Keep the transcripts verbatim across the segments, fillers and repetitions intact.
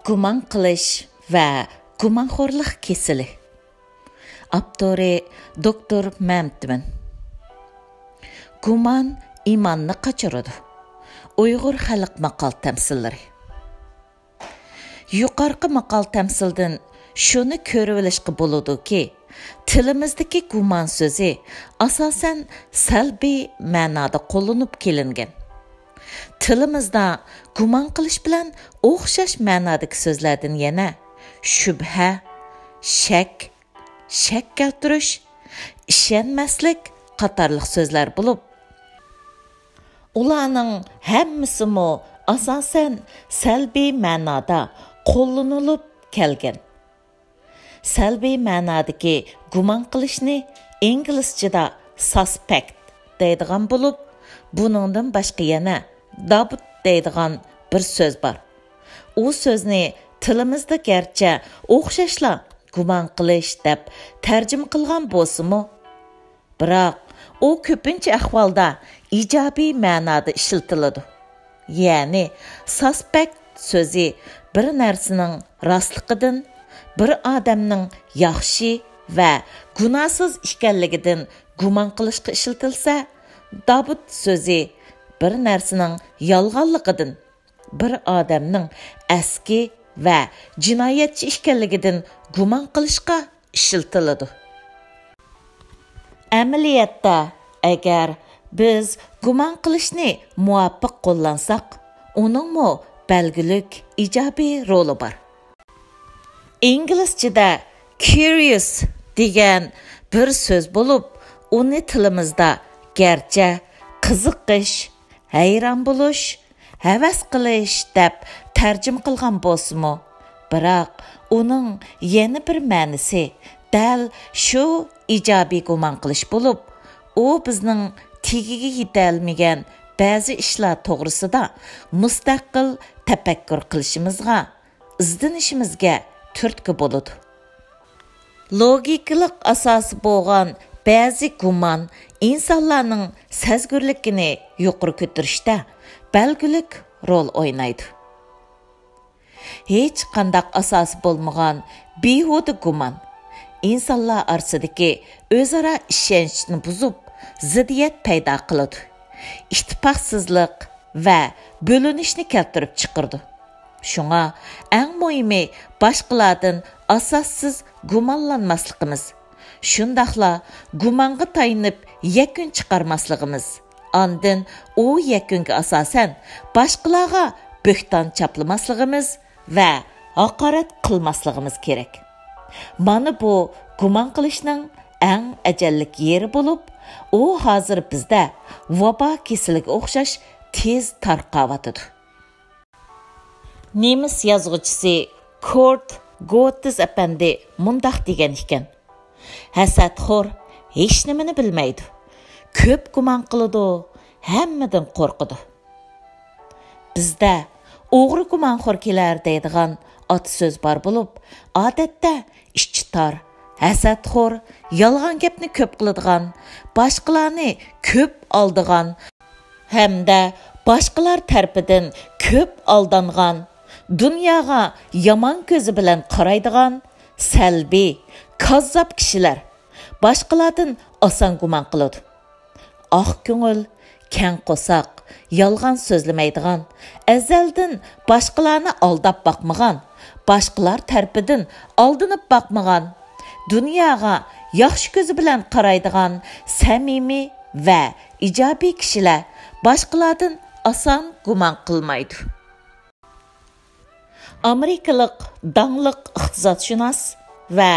گۇمان قىلىش ۋە گۇمانخورلۇق كېسىلى. ئاپتورى دوكتور مەمتىمىن. گۇمان ئىماننى قاچۇرىدۇ. ئۇيغۇر خەلق ماقال تەمسىللىرى. يۇقىرىقى ماقال تەمسىلدىن شۇنى كۆرۈۋېلىشقا بولىدۇكى، تىلىمىزدىكى گۇمان سۆزى ئاساسەن سەلبىي مەنادا قوللىنىپ كېلىنگەن. تىلىمىزدا گۇمان قىلىش بىلەن ئوخشاش مەنادىكى سۆزلەردىن يەنە شۈبھە، شەك، شەك كەلتۈرۈش، ئىشەنمەسلىك قاتارلىق سۆزلەر بولۇپ، ئۇلارنىڭ ھەممىسىمۇ ئاساسەن سەلبىي مەنادا قوللىنىلىپ كەلگەن. سەلبىي مەنادىكى گۇمان قىلىشنى ئىنگلىزچىدا ساسپەكت دەيدىغان بولۇپ، بۇنىڭدىن باشقا يەنە دابۇت دەيدىغان بىر سۆز بار. ئۇ سۆزنى تىلىمىزدا گەرچە ئوخشاشلا گۇمان قىلىش دەپ تەرجىمە قىلغان بولسىمۇ، بىراق ئۇ كۆپىنچە ئەھۋالدا ئىجابىي مەنادا ئىشلىتىلىدۇ. يەنى ساسپەكت سۆزى بىر نەرسىنىڭ راستلىقىدىن، بىر ئادەمنىڭ ياخشى ۋە گۇناھسىز ئىكەنلىكىدىن گۇمان قىلىشقا ئىشلىتىلسە، دابۇت سۆزى بىر نەرسىنىڭ يالغانلىقىدىن، بىر ئادەمنىڭ ئەسكى ۋە جىنايەتچى ئىكەنلىكىدىن گۇمان قىلىشقا ئىشلىتىلىدۇ. ئەمەلىيەتتە، ئەگەر بىز گۇمان قىلىشنى مۇۋاپىق قوللانساق، ئۇنىڭمۇ بەلگىلىك ئىجابىي رولى بار. ئىنگلىزچىدە كيۇرىيۇس دېگەن بىر سۆز بولۇپ، ئۇنى تىلىمىزدا گەرچە قىزىقىش، ھەيران بولۇش، ھەۋەس قىلىش دەپ تەرجىمە قىلغان بولسىمۇ، بىراق ئۇنىڭ يەنە بىر مەنىسى دەل شۇ ئىجابىي گۇمان قىلىش بولۇپ، ئۇ بىزنىڭ تېگىگە يېتەلمىگەن بەزى ئىشلار توغرىسىدا مۇستەقىل تەپەككۇر قىلىشىمىزغا، ئىزدىنىشىمىزگە تۈرتكە بولىدۇ. لوگىكىلىق ئاساسى بولغان بەزى گۇمان ئىنسانلارنىڭ سەزگۈرلۈكىنى يۇقىرى كۆتۈرۈشتە بەلگىلىك رول ئوينايدۇ. ھېچقانداق ئاساسى بولمىغان بىھۇدە گۇمان ئىنسانلار ئارىسىدىكى ئۆزئارا ئىشەنچنى بۇزۇپ، زىددىيەت پەيدا قىلىدۇ، ئىتتىپاقسىزلىق ۋە بۆلۈنۈشنى كەلتۈرۈپ چىقىرىدۇ. شۇڭا ئەڭ مۇھىمى باشقىلاردىن ئاساسسىز گۇمانلانماسلىقىمىز، شۇنداقلا گۇمانغا تايىنىپ يەكۈن چىقارماسلىقىمىز، ئاندىن ئۇ يەكۈنگە ئاساسەن باشقىلارغا بۆھتان چاپلىماسلىقىمىز ۋە ھاقارەت قىلماسلىقىمىز كېرەك. مانا بۇ گۇمان قىلىشنىڭ ئەڭ ئەجەللىك يېرى بولۇپ، ئۇ ھازىر بىزدە ۋابا كېسىلىگە ئوخشاش تېز تارقاۋاتىدۇ. نېمىس يازغۇچىسى كورت گوتىز ئەپەندى مۇنداق دېگەن ئىكەن: «ھەسەتخور ھېچنېمىنى بىلمەيدۇ، كۆپ گۇمان قىلىدۇ، ھەممىدىن قورقىدۇ.» بىزدە «ئوغرى گۇمانخور كېلەر» دەيدىغان ئاتا سۆز بار بولۇپ، ئادەتتە ئىچى تار، ھەسەتخور، يالغان گەپنى كۆپ قىلىدىغان، باشقىلارنى كۆپ ئالدىغان، ھەمدە باشقىلار تەرىپىدىن كۆپ ئالدانغان، دۇنياغا يامان كۆزى بىلەن قارايدىغان، سەلبىي، كاززاپ كىشىلەر باشقىلاردىن ئاسان گۇمان قىلىدۇ. ئاق كۆڭۈل، كەڭ قورساق، يالغان سۆزلىمەيدىغان، ئەزەلدىن باشقىلارنى ئالداپ باقمىغان، باشقىلار تەرىپىدىن ئالدىنىپ باقمىغان، دۇنياغا ياخشى كۆزى بىلەن قارايدىغان سەمىمىي ۋە ئىجابىي كىشىلەر باشقىلاردىن ئاسان گۇمان قىلمايدۇ. ئامېرىكىلىق داڭلىق ئىقتىسادشۇناس ۋە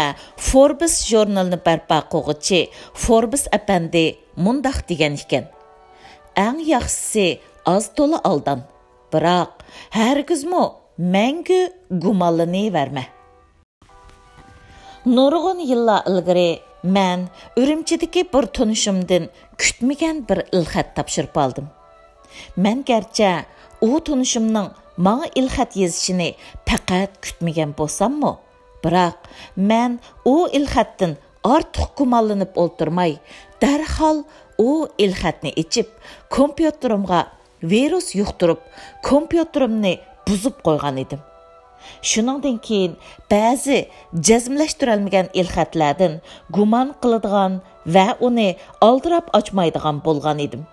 فوربس ژۇرنىلىنى بەرپا قىلغۇچى فوربس ئەپەندى مۇنداق دېگەن ئىكەن: «ئەڭ ياخشىسى ئاز تولا ئالدان، بىراق ھەرگىزمۇ مەڭگۈ گۇمانلىنىۋەرمە.» نۇرغۇن يىللار ئىلگىرى مەن ئۈرۈمچىدىكى بىر تونۇشۇمدىن كۈتمىگەن بىر ئېلخەت تاپشۇرۇپ ئالدىم. مەن گەرچە ئۇ تونۇشۇمنىڭ ماڭا ئېلخەت يېزىشىنى پەقەت كۈتمىگەن بولساممۇ، بىراق مەن ئۇ ئېلخەتتىن ئارتۇق گۇمانلىنىپ ئولتۇرماي، دەرھال ئۇ ئېلخەتنى ئېچىپ، كومپيۇتېرىمغا ۋىرۇس يۇقتۇرۇپ، كومپيۇتېرىمنى بۇزۇپ قويغان ئىدىم. شۇنىڭدىن كېيىن بەزى جەزملەشتۈرەلمىگەن ئېلخەتلەردىن گۇمان قىلىدىغان ۋە ئۇنى ئالدىراپ ئاچمايدىغان بولغان ئىدىم.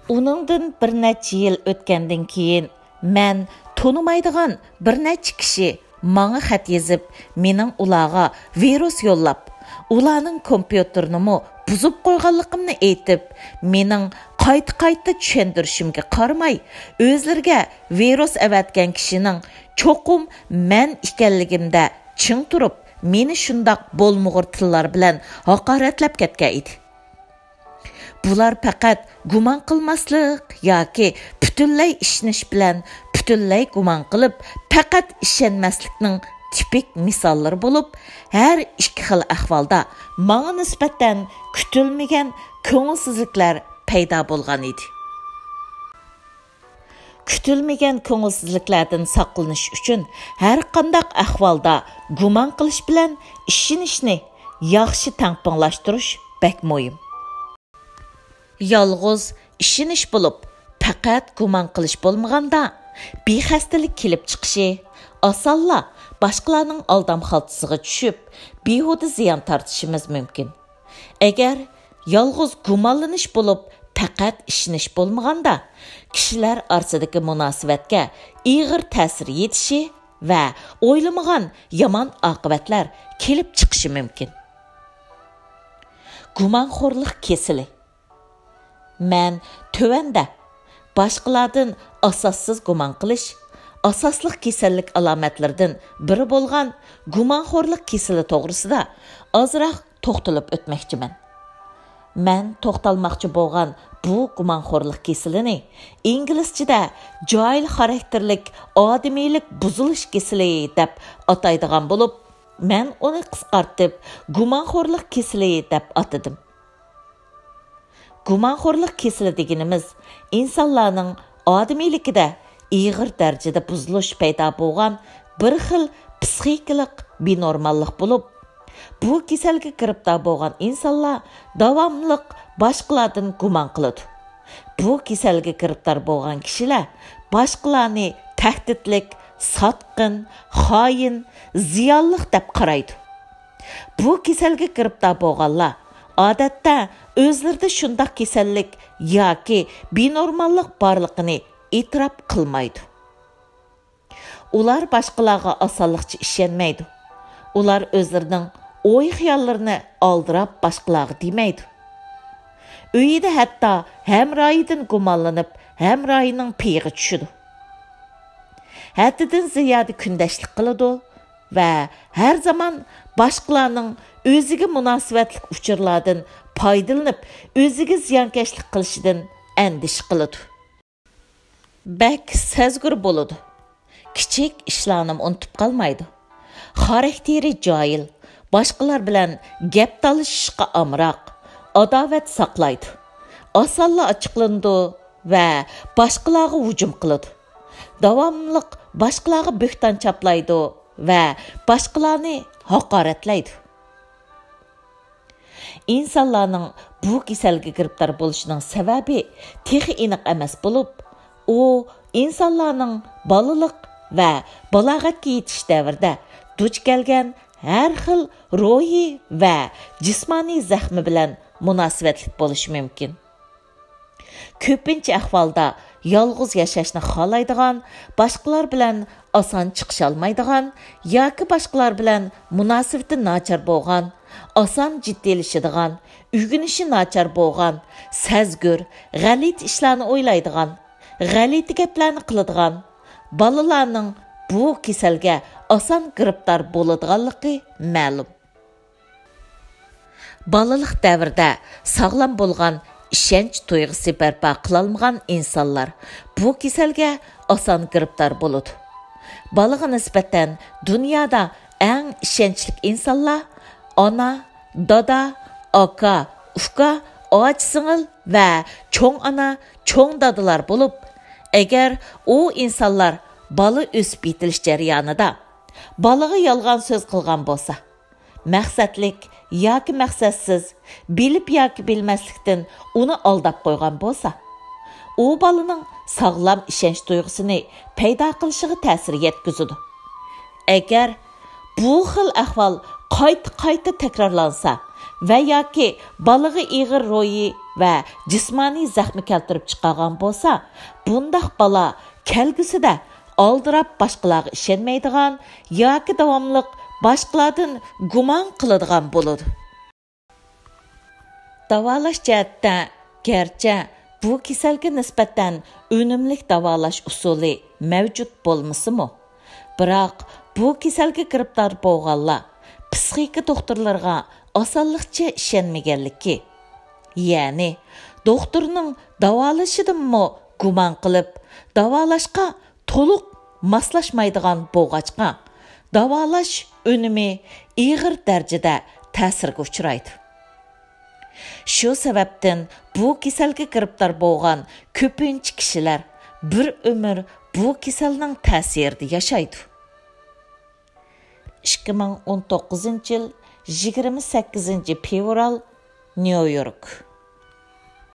ئۇنىڭدىن بىر نەچچە يىل ئۆتكەندىن كېيىن، مەن تونۇمايدىغان بىر نەچچە كىشى ماڭا خەت يېزىپ، مېنىڭ ئۇلارغا ۋىرۇس يوللاپ، ئۇلارنىڭ كومپيۇتېرىنىمۇ بۇزۇپ قويغانلىقىمنى ئېيتىپ، مېنىڭ قايتا-قايتا چۈشەندۈرۈشۈمگە قارىماي، ئۆزلىرىگە ۋىرۇس ئەۋەتكەن كىشىنىڭ چوقۇم مەن ئىكەنلىكىمدە چىڭ تۇرۇپ، مېنى شۇنداق بولمىغۇر تىللار بىلەن ھاقارەتلەپ كەتكەن ئىدى. بۇلار پەقەت گۇمان قىلماسلىق ياكى پۈتۈنلەي ئىشىنىش بىلەن پۈتۈنلەي گۇمان قىلىپ، پەقەت ئىشەنمەسلىكنىڭ تىپىك مىساللىرى بولۇپ، ھەر ئىككى خىل ئەھۋالدا ماڭا نىسبەتەن كۈتۈلمىگەن كۆڭۈلسىزلىكلەر پەيدا بولغان ئىدى. كۈتۈلمىگەن كۆڭۈلسىزلىكلەردىن ساقلىنىش ئۈچۈن ھەرقانداق ئەھۋالدا گۇمان قىلىش بىلەن ئىشىنىشنى ياخشى تەڭپۇڭلاشتۇرۇش بەك مۇھىم. يالغۇز ئىشىنىش بولۇپ، پەقەت گۇمان قىلىش بولمىغاندا، بىخەستىلىك كېلىپ چىقىشى، ئاسانلا باشقىلارنىڭ ئالدام خالتىسىغا چۈشۈپ، بىھۇدە زىيان تارتىشىمىز مۇمكىن. ئەگەر يالغۇز گۇمانلىنىش بولۇپ، پەقەت ئىشىنىش بولمىغاندا، كىشىلەر ئارىسىدىكى مۇناسىۋەتكە ئېغىر تەسىر يېتىشى ۋە ئويلىمىغان يامان ئاقىۋەتلەر كېلىپ چىقىشى مۇمكىن. گۇمانخورلۇق كېسىلى. مەن تۆۋەندە باشقىلاردىن ئاساسسىز گۇمان قىلىش ئاساسلىق كېسەللىك ئالامەتلىرىدىن بىرى بولغان گۇمانخورلۇق كېسىلى توغرىسىدا ئازراق توختىلىپ ئۆتمەكچىمەن. مەن توختالماقچى بولغان بۇ گۇمانخورلۇق كېسىلىنى ئىنگلىزچىدە جاھىل خاراكتېرلىك ئادىمىيلىك بۇزۇلۇش كېسىلى دەپ ئاتايدىغان بولۇپ، مەن ئۇنى قىسقارتىپ گۇمانخورلۇق كېسىلى دەپ ئاتىدىم. گۇمانخورلۇق كېسىلى دېگىنىمىز ئىنسانلارنىڭ ئادىمىيلىكىدە ئېغىر دەرىجىدە بۇزۇلۇش پەيدا بولغان بىر خىل پسىخىكىلىق بىنورماللىق بولۇپ، بۇ كېسەلگە گىرىپتار بولغان ئىنسانلار داۋاملىق باشقىلاردىن گۇمان قىلىدۇ. بۇ كېسەلگە گىرىپتار بولغان كىشىلەر باشقىلارنى تەھدىتلىك، ساتقىن، خائىن، زىيانلىق دەپ قارايدۇ. بۇ كېسەلگە گىرىپتار بولغانلار ئادەتتە ئۆزلىرىدە شۇنداق كېسەللىك ياكى بىنورماللىق بارلىقىنى ئېتىراپ قىلمايدۇ. ئۇلار باشقىلارغا ئاسانلىقچە ئىشەنمەيدۇ. ئۇلار ئۆزلىرىنىڭ ئوي-خىياللىرىنى ئالدىراپ باشقىلارغا دېمەيدۇ. ئۆيىدە ھەتتا ھەمراھىدىن گۇمانلىنىپ، ھەمراھىنىڭ پېيىغا چۈشىدۇ. ھەددىدىن زىيادە كۈندەشلىك قىلىدۇ ۋە ھەر زامان باشقىلارنىڭ ئۆزىگە مۇناسىۋەتلىك ئۇچۇرلاردىن پايدىلىنىپ، ئۆزىگە زىيانكەشلىك قىلىشىدىن ئەندىشە قىلىدۇ. بەك سەزگۈر بولىدۇ. كىچىك ئىشلارنىمۇ ئۇنتۇپ قالمايدۇ. خاراكتېرى جاھىل، باشقىلار بىلەن گەپ تالىشىشقا ئامراق، ئاداۋەت ساقلايدۇ. ئاسانلا ئاچچىقلىنىدۇ ۋە باشقىلارغا ھۇجۇم قىلىدۇ. داۋاملىق باشقىلارغا بۆھتان چاپلايدۇ ۋە باشقىلارنى ھاقارەتلەيدۇ. ئىنسانلارنىڭ بۇ كېسەلگە گىرىپتار بولۇشىنىڭ سەۋەبى تېخى ئېنىق ئەمەس بولۇپ، ئۇ ئىنسانلارنىڭ بالىلىق ۋە بالاغەتكە يېتىش دەۋرىدە دۇچ كەلگەن ھەر خىل روھىي ۋە جىسمانىي زەخمى بىلەن مۇناسىۋەتلىك بولۇشى مۇمكىن. كۆپىنچە ئەھۋالدا يالغۇز ياشاشنى خالايدىغان، باشقىلار بىلەن ئاسان چىقىشالمايدىغان ياكى باشقىلار بىلەن مۇناسىۋىتى ناچار بولغان، ئاسان جىددىيلىشىدىغان، ئۆگىنىشى ناچار بولغان، سەزگۈر، غەلىتە ئىشلارنى ئويلايدىغان، غەلىتە گەپلەرنى قىلىدىغان بالىلارنىڭ بۇ كېسەلگە ئاسان گىرىپتار بولىدىغانلىقى مەلۇم. بالىلىق دەۋرىدە ساغلام بولغان ئىشەنچ تۇيغۇسى بەرپا قىلالمىغان ئىنسانلار بۇ كېسەلگە ئاسان گىرىپتار بولىدۇ. بالىغا نىسبەتەن دۇنيادا ئەڭ ئىشەنچلىك ئىنسانلار ئانا، دادا، ئاكا، ئۇكا، ئاچا-سىڭىل ۋە چوڭ ئانا، چوڭ دادىلار بولۇپ، ئەگەر ئۇ ئىنسانلار بالا ئۆسۈپ يېتىلىش جەريانىدا بالىغا يالغان سۆز قىلغان بولسا، مەقسەتلىك ياكى مەقسەتسىز، بىلىپ ياكى بىلمەسلىكتىن ئۇنى ئالداپ قويغان بولسا، ئۇ بالىنىڭ ساغلام ئىشەنچ تۇيغۇسىنى پەيدا قىلىشىغا تەسىر يەتكۈزىدۇ. ئەگەر بۇ خىل ئەھۋال قايتا-قايتا تەكرارلانسا ۋە ياكى بالىغا ئېغىر روھىي ۋە جىسمانىي زەخمە كەلتۈرۈپ چىقارغان بولسا، بۇنداق بالا كەلگۈسىدە ئالدىراپ باشقىلارغا ئىشەنمەيدىغان ياكى داۋاملىق باشقىلاردىن گۇمان قىلىدىغان بولىدۇ. داۋالاش جەھەتتە، گەرچە بۇ كېسەلگە نىسبەتەن ئۈنۈملۈك داۋالاش ئۇسۇلى مەۋجۇت بولمىسىمۇ، بىراق بۇ كېسەلگە گىرىپتار بولغانلار پسىخىكا دوختۇرلىرىغا ئاسانلىقچە ئىشەنمىگەنلىكى، يەنى دوختۇرنىڭ داۋالىشىدىنمۇ گۇمان قىلىپ، داۋالاشقا تولۇق ماسلاشمايدىغان بولغاچقا، داۋالاش ئۈنۈمى ئېغىر دەرىجىدە تەسىرگە ئۇچرايدۇ. شۇ سەۋەبتىن بۇ كېسەلگە گىرىپتار بولغان كۆپىنچە كىشىلەر بىر ئۆمۈر بۇ كېسەلنىڭ تەسىرىدە ياشايدۇ. ئىككى مىڭ ئون توققۇزىنچى يىل يىگىرمە سەككىزىنچى فېۋرال، نيۇ يورك.